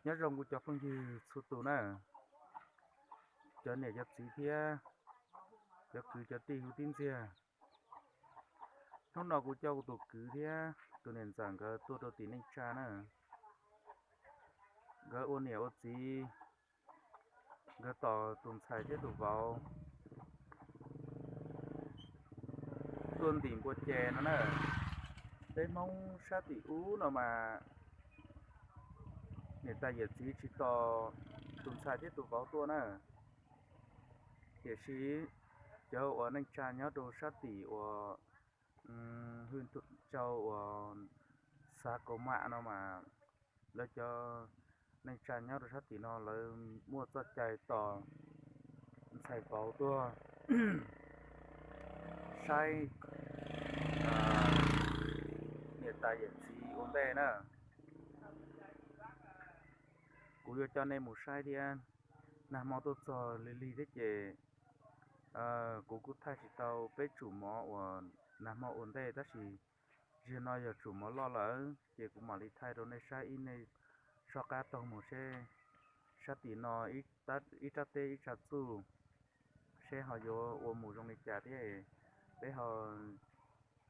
Nyob zoo kuv cov phooj ywg txhua tus na, cov niam cov txiv thiab cov kwv cov tij huv tib ntxiag. Hnub no kuv coj kuv tus kwv thiab tus niam ntxawm nkawd tuaj rau tim Neej Tsa na. Nkawd ua niam ua txiv, nkawd tos tus ntxhais thiab tus vauv tuaj ntim npua ces no na. Peb Hmoob sab tim ub no mas niam tais yawm txiv tsis tos tus ntxhais thiab tus vauv tuaj na. Tiam sis cov uas neej tsa nyob rau sab tim uas hwj tug tsau uas xav kaus mam no mas lawv cov neej tsa nyob rau sab tim no lawv muaj txoj cai tos ntxhais vauv tuaj saib niam tais yawm txiv ua ntej na. Kuv yuav coj nej mus saib thiab. Nag hmo tuaj txog lig lig thiab ces kuv kuj thaij tsis tau peb tsum mov uas nag hmo ua ntej, tab sis zaum no yog tsum mov loj lawm ces kuv mam li thaij rau nej saib ib, nej soj qab taug mus seb sab tim no ib rab teb ib tsa txuj seb ho yuav ua mus zoo li cas thiab peb ho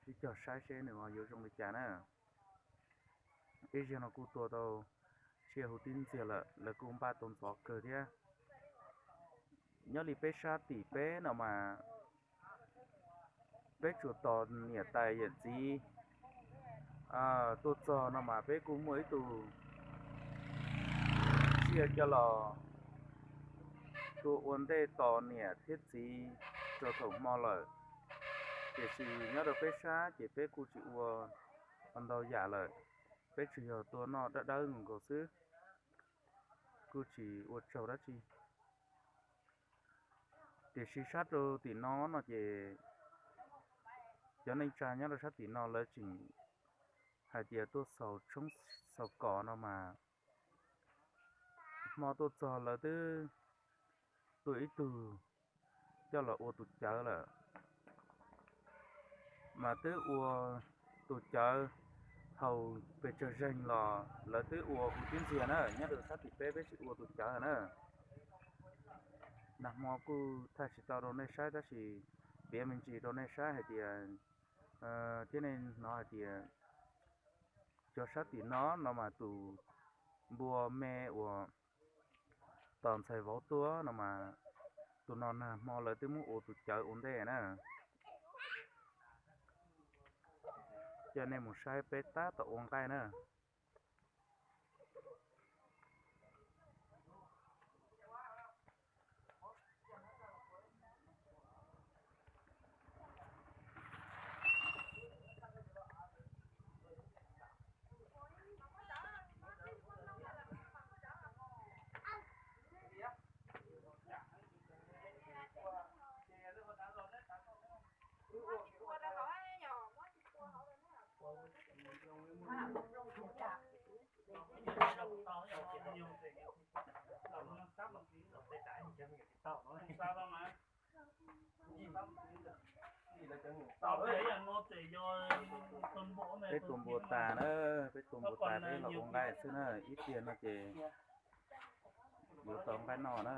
sib cog saib seb nws ho yuav zoo li cas na. Ib zaug no kuj tua tau tsiaj huv tib ntxiag lawm, lawv kuj npaj tau ntxov kawg thiab. Nyob li peb sab tim peb no mas peb tsuas tos niam tais yawm txiv tuaj txog no mas peb kuj muaj ib tug tsiaj coj los tua ua ntej tos niam thiab txiv rau thaum hmo lawm. Tiam sis nyob rau peb sab ces peb kuj tsis ua ntau yam lawm, peb tsuas yog tua noj dawb dawb nkaus nkaus xwb, kuj tsis ua tsaug dab tsi. Tiam sis sab rau tim no no ces cov neej tsa nyob rau sab tim no lawv tseem hais tias tuaj xaus tshoob xaus kos no mas hmo tuaj txog lawv twb tua ib tug coj los ua tus cawv lawm, mas twb ua tus cawv haus pes tsawg zeeg los lawv twb ua huv tib ntxiag na. Nyob rau sab tim peb peb tsis ua tus cawv na. Nag hmo kuj thaij tsis tau rau nej saib tab sis piav me ntsis rau nej saib hais tias thiab nej hnov hais tias cov sab tim no no mas tus npua me uas tos ntxhais vauv tuaj no mas tus no nag hmo lawv twb muab ua tus cawv ua ntej na. Coj nej mus saib peb tab tom ua nqaij na. Peb tua npua tas na, peb tua npua tas peb los ua nqaij xwb na, ib pliag no ces yuav tau nqaij noj na.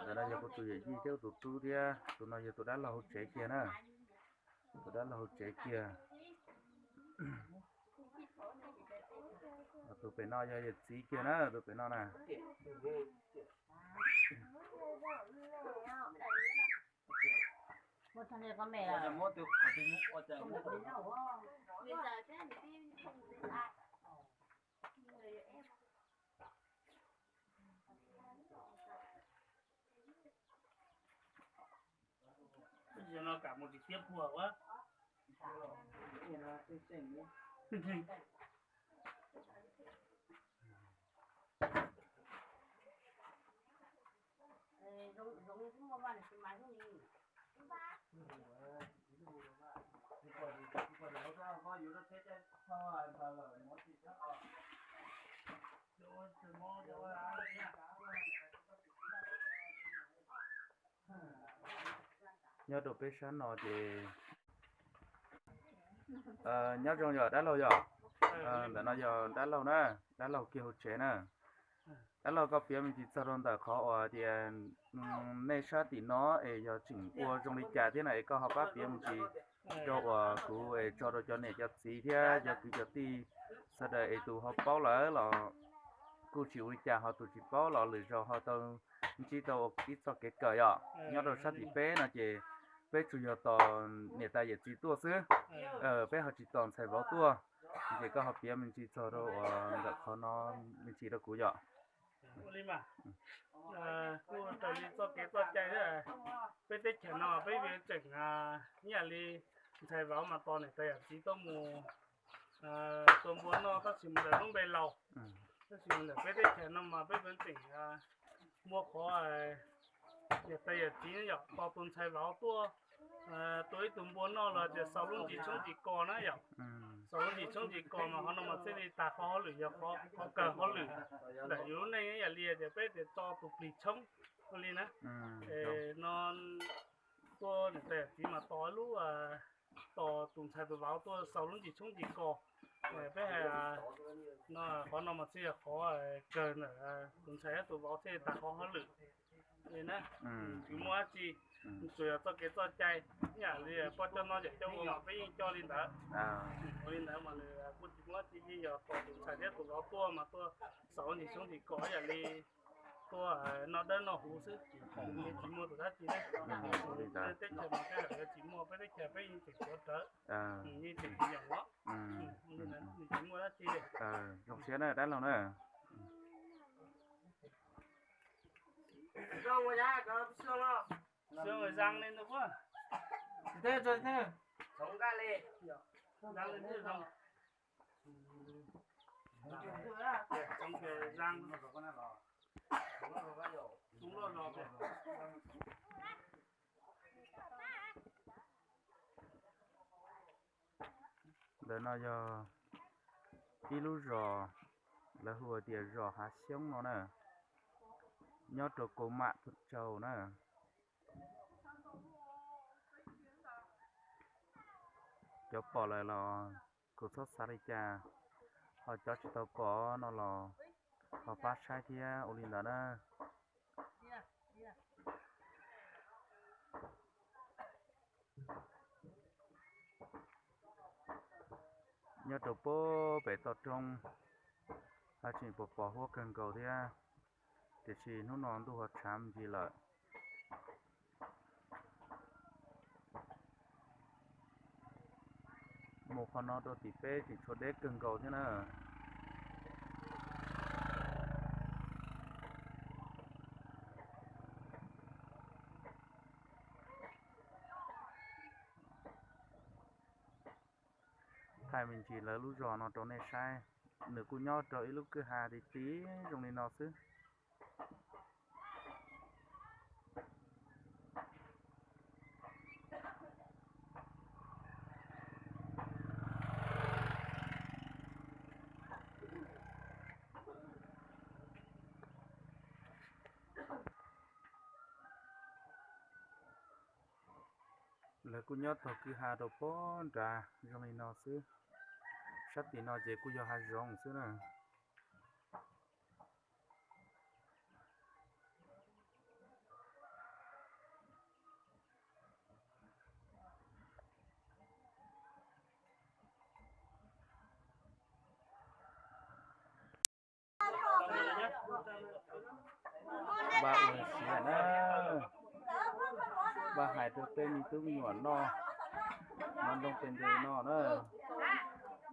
Ntawm no yog kuv tus yawm yij thiab kuv tus tub thiab, tus no yog tus dab laug hauv tsev kiag na. Tus dab laug hauv tsev kiag. Tus pem no yog yawm txiv kiag na, tus pem no na. Tab sis no kam mus tsis tiab puag ua. Nyob rau peb sab no ces nyob zoo yog dab laug yog, ntawm no yog dab laug na, dab laug kiag hauv tsev na. Dab laug, koj piav me ntsis txog rau ntawm qhov uas tias nej sab tim no es yog tseem ua zoo li cas thiab no es koj ho pab piav me ntsis rau uas kuv es tso rau cov niam cov txiv thiab cov kwv cov tij sawv daws es tus ho paub lawm los kuj tsis ua li cas, ho tus tsis paub los lwm zaus ho tau ntsib tau ib txoj kev kawm yom. Nyob rau sab tim peb no ces peb tsuas yog tos niam tais yawm txiv tuaj xwb, peb ho tsis tos ntxhais vauv tuaj. Ces koj ho piav me ntsis txog rau uas ntawm qhov no me ntsis rau kuv yom. Ua li mas, kuj raws li txoj kev txoj cai thiab. Peb teb chaws no peb yuav tseem ib yam li ntxhais vauv mas tos niam tais yawm txiv tuaj mus tua npua noj, tab sis mus ntawm lub npe laus. Tab sis mus ntawm peb teb chaws no mas peb yuav tseem muaj qhov niam tais yawm txiv yom, tos tus ntxhais vauv tuaj tua ib tug npua noj los tias xaus lub ntsis tshoob ntsis kos na yom. Xaus lub ntsis tshoob ntsis kos mas qhov no mas thiaj li tas qhov hauj lwm, yog qhov kawg hauj lwm ntawm yus lub neej. Ib yam li tias peb tias tso tus plig tshoob ua li na. Es no tuaj niam tais yawm txiv mas tos ib lub, tos tus ntxhais tus vauv tuaj xaus lub ntsis tshoob ntsis kos. Peb hais no, qhov no mas thiaj yog qhov kawg ntawm tus ntxhais thiab tus vauv thiaj tas qhov hauj lwm li na. Tsis muaj dab tsi, tsuas yog txoj kev txoj cai, ib yam li poj coj noj yawm coj ua mas peb yeej coj li ntawd. Ua li ntawd mas nws kuj tsis muaj dab tsi, yeej yog tos tus ntxhais thiab tus vauv tuaj mas tuaj xaus ntsis tshoob ntsis kos ib yam li tuaj noj dawb noj huv xwb, tsis muaj tus dab tsi na. Teb chaws mas tej zaum yuav tsis muaj, peb teb chaws peb yeej tseem tshuav rawv, yeej tseem tsis yog os. Tsis muaj dab tsi li. Zoo siab na dab laug na. Ntawm no yog ib lub zos, lawv hu tias zos Hav Xyoob no na, nyob rau Kaus Mam Thuam Tsau na. Cov pom lawm los kuj txhob xav li cas, ho cov tsis tau pom no los ho pab saib thiab ua li ntawd na. Nyob rau pem toj roob, haj tseem pom pom huab kawg nkaus thiab, tiam sis hnub no ntuj ho tshav me ntsis lawm. Mus qhov no rau tim peb tseem tshuav deb kawg nkaus thiab na. Thaij me ntsis lawv lub zos no rau nej saib, nws kuj nyob rau ib lub kwj ha ti ti zoo li no xwb. Lawv kuj nyob tog kwj ha rau pog nrad zoo li no xwb. Sab tim no ces kuj yog hav zoov xwb na. Pab ua siav na, pab hais rau tej me tub me nyuam noj mov ntoo tes ntes no na.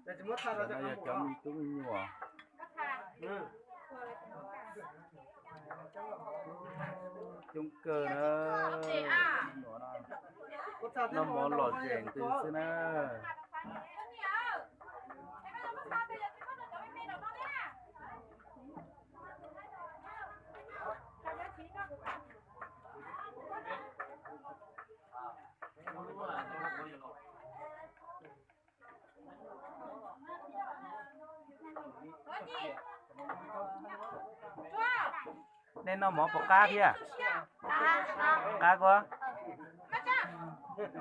Ntawm no yog cov me tub me nyuam coob kawg na. Noj mov lom zem ntws xwb na. Nej noj mov puas qab thiab? Qab kuv. Coob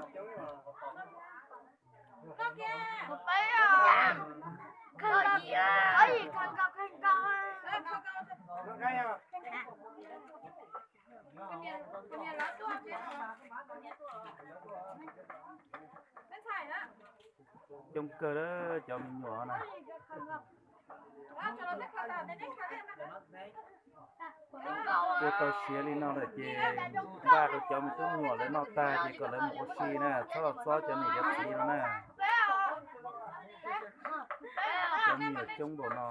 kawg cov me nyuam na. Ua tau siav li no lawm ces npaj rau cov me tub me nyuam lawv noj tag ces kom lawv mus ua si na, txhob los txob cov niam cov txiv no na. Cov me nyuam coob npaum no.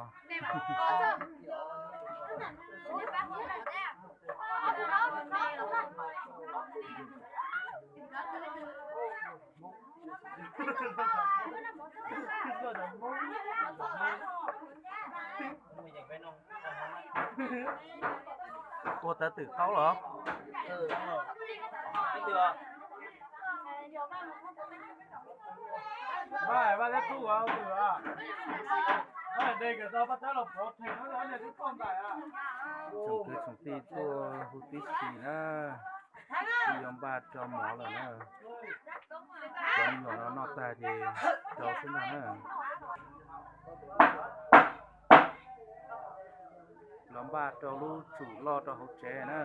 Ua tawv twm qaub los? Tsoom kwv tsoom tij tuaj hu tib si na, tsis yog npaj rau mov lawm na. Cov me nyuam no noj tag ces rau xwb ntag na. Los npaj rau lub tsum loj rau hauv tsev na.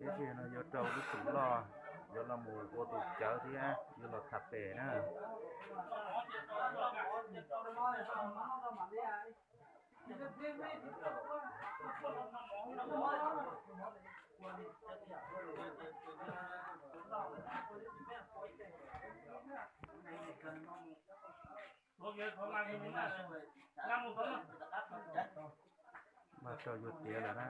Ib tsam no yuav rau lub tsum loj, yuav los mus ua tus cawv thiab yuav los tham pem na. Mas rau yuav tiav lawm na.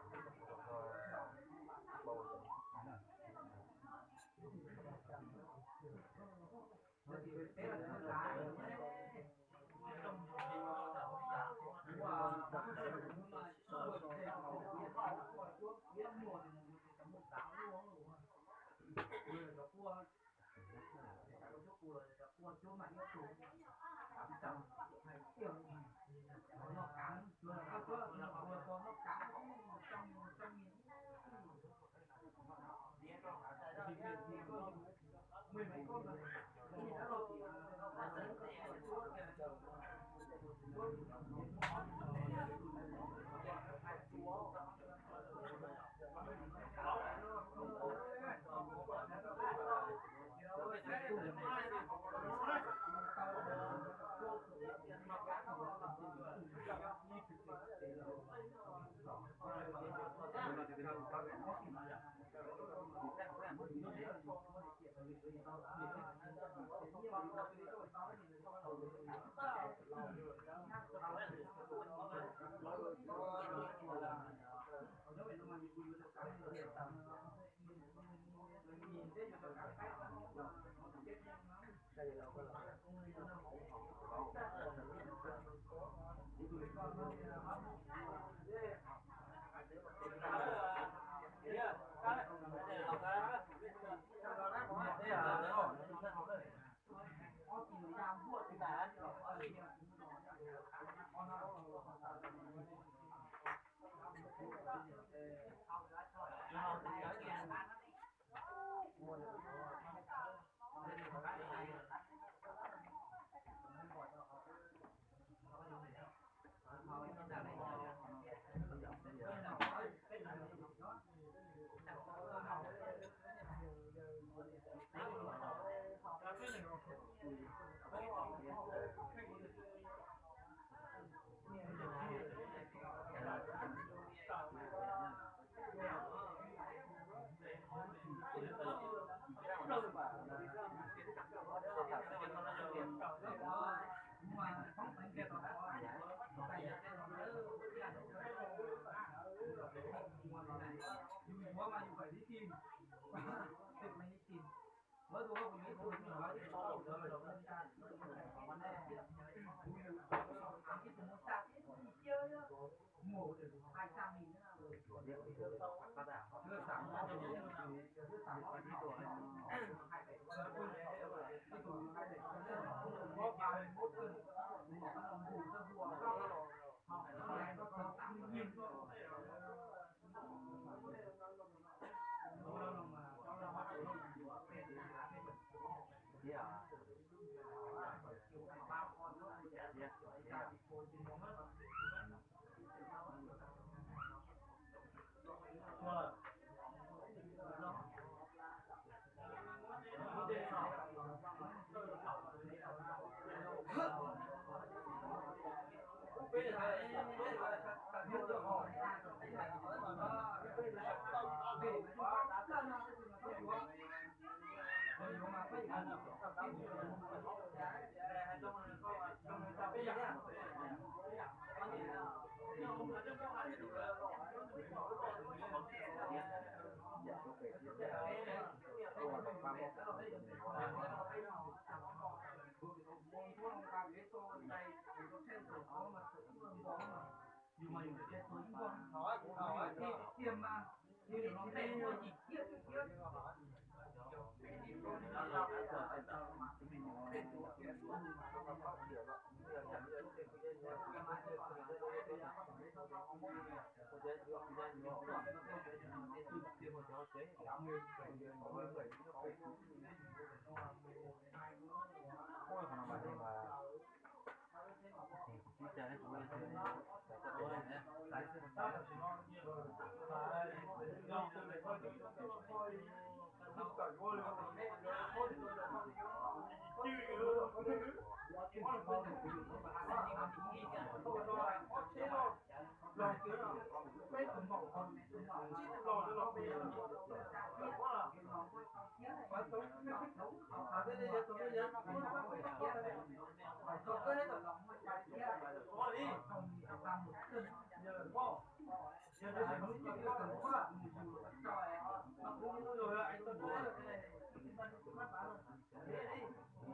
Ua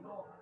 Ua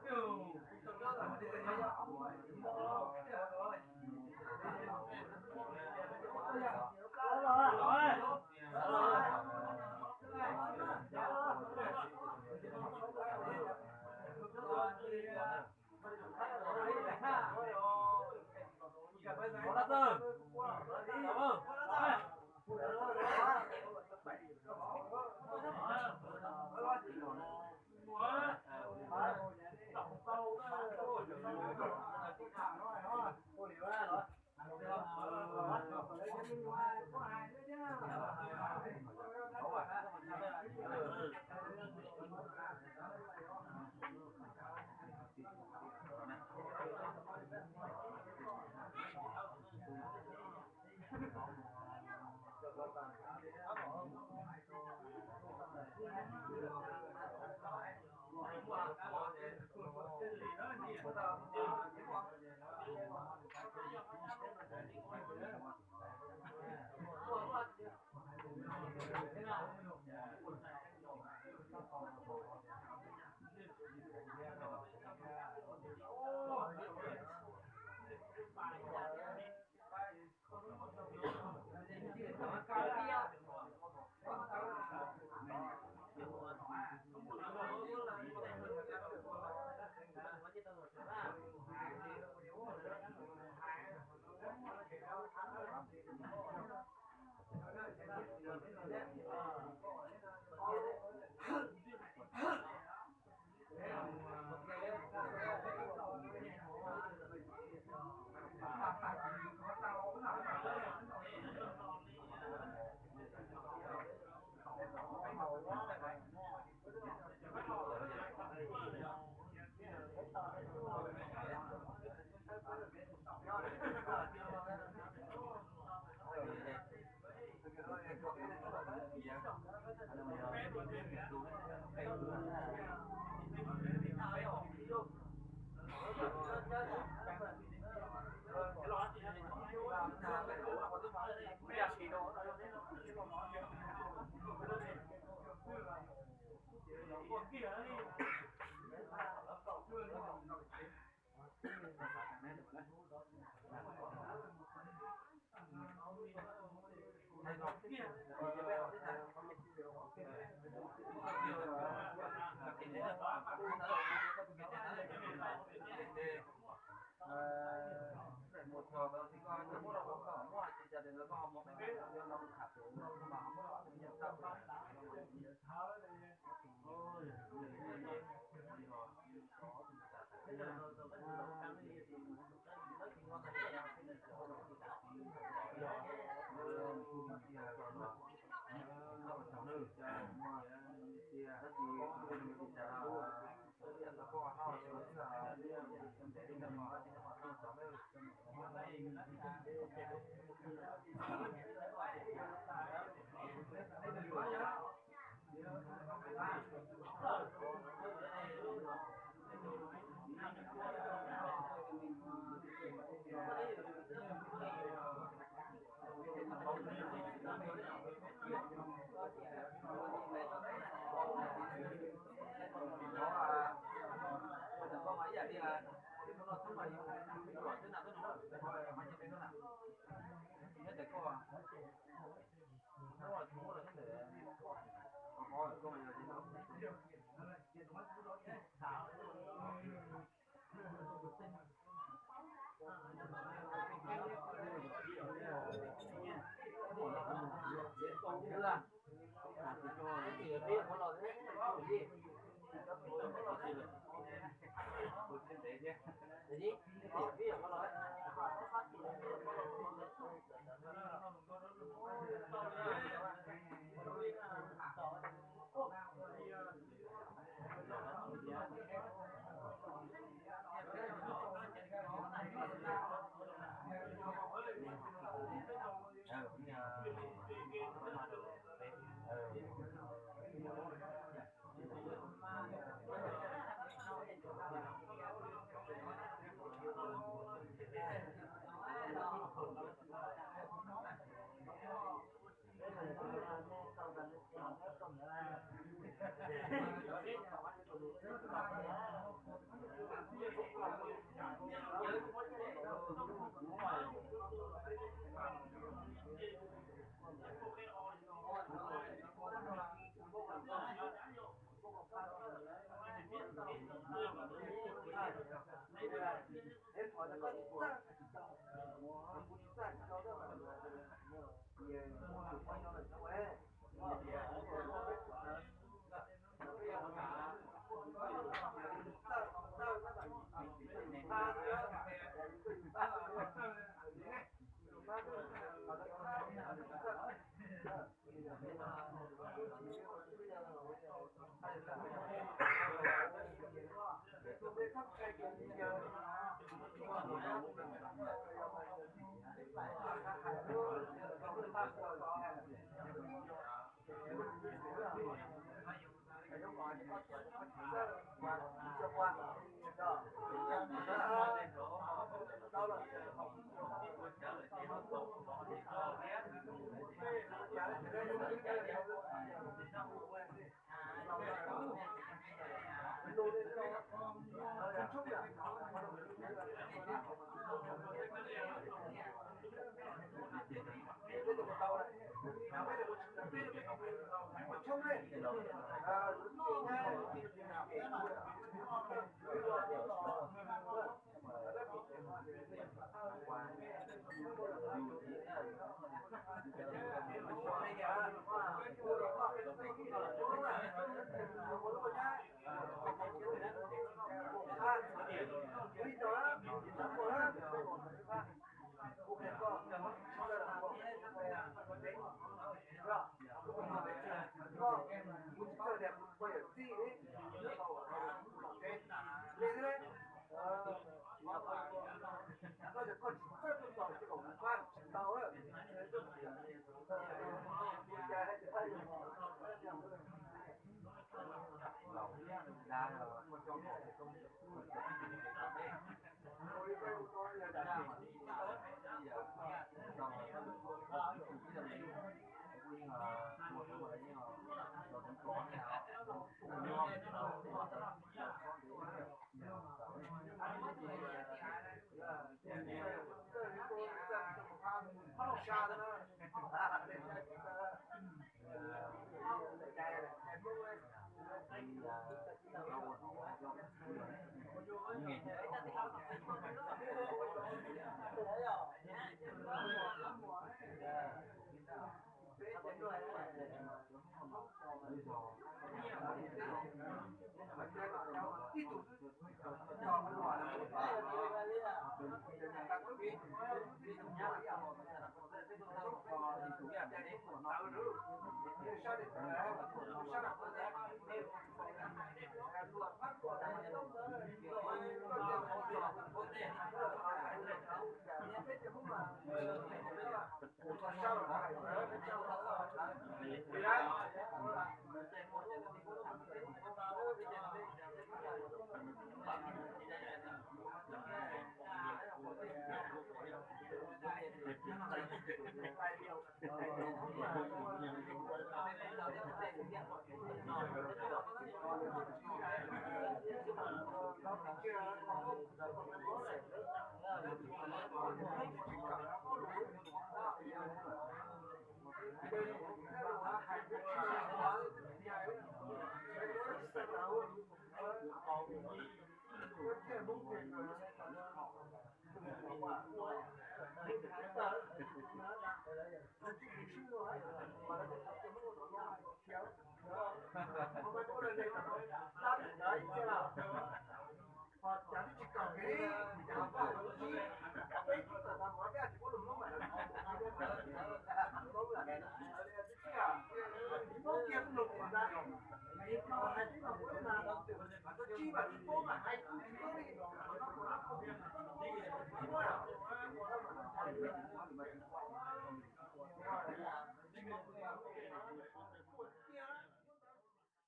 Ua